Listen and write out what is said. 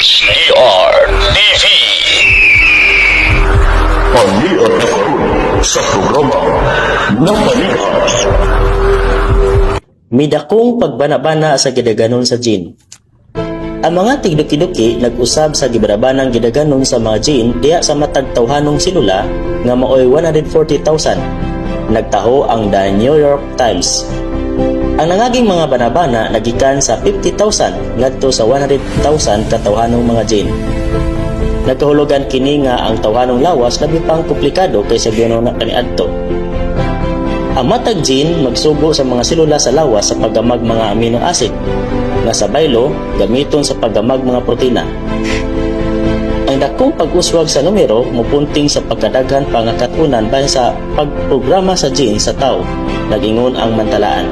HDR TV. Paniad na karon sa programa Napaniad. Midakong pagbanabana sa gidaganon sa gene. Ang mga tigduki-duki nag-usab sa gibanabanang gidaganon sa mga gene diha sa matag tawhanong selula nga maoy 140,000. Nagtaho ang The New York Times. Ang nangaging mga banabana nagikan sa 50,000 ngadto sa 100,000 ka tawhanong mga gene. Nagkahulugan kini nga ang tawhanong lawas labi pang komplikado kaysa gihuna kaniadto. Ang matag gene magsugo sa mga selula sa lawas sa paggamag mga amino acid nga sa baylo gamiton sa paggamag mga protina. Ang dakong pag-uswag sa numero mopunting sa pagkadaghan pa nga kat-unan bahin sa pagprograma sa gene sa tao, nag-ingon ang mantalaan.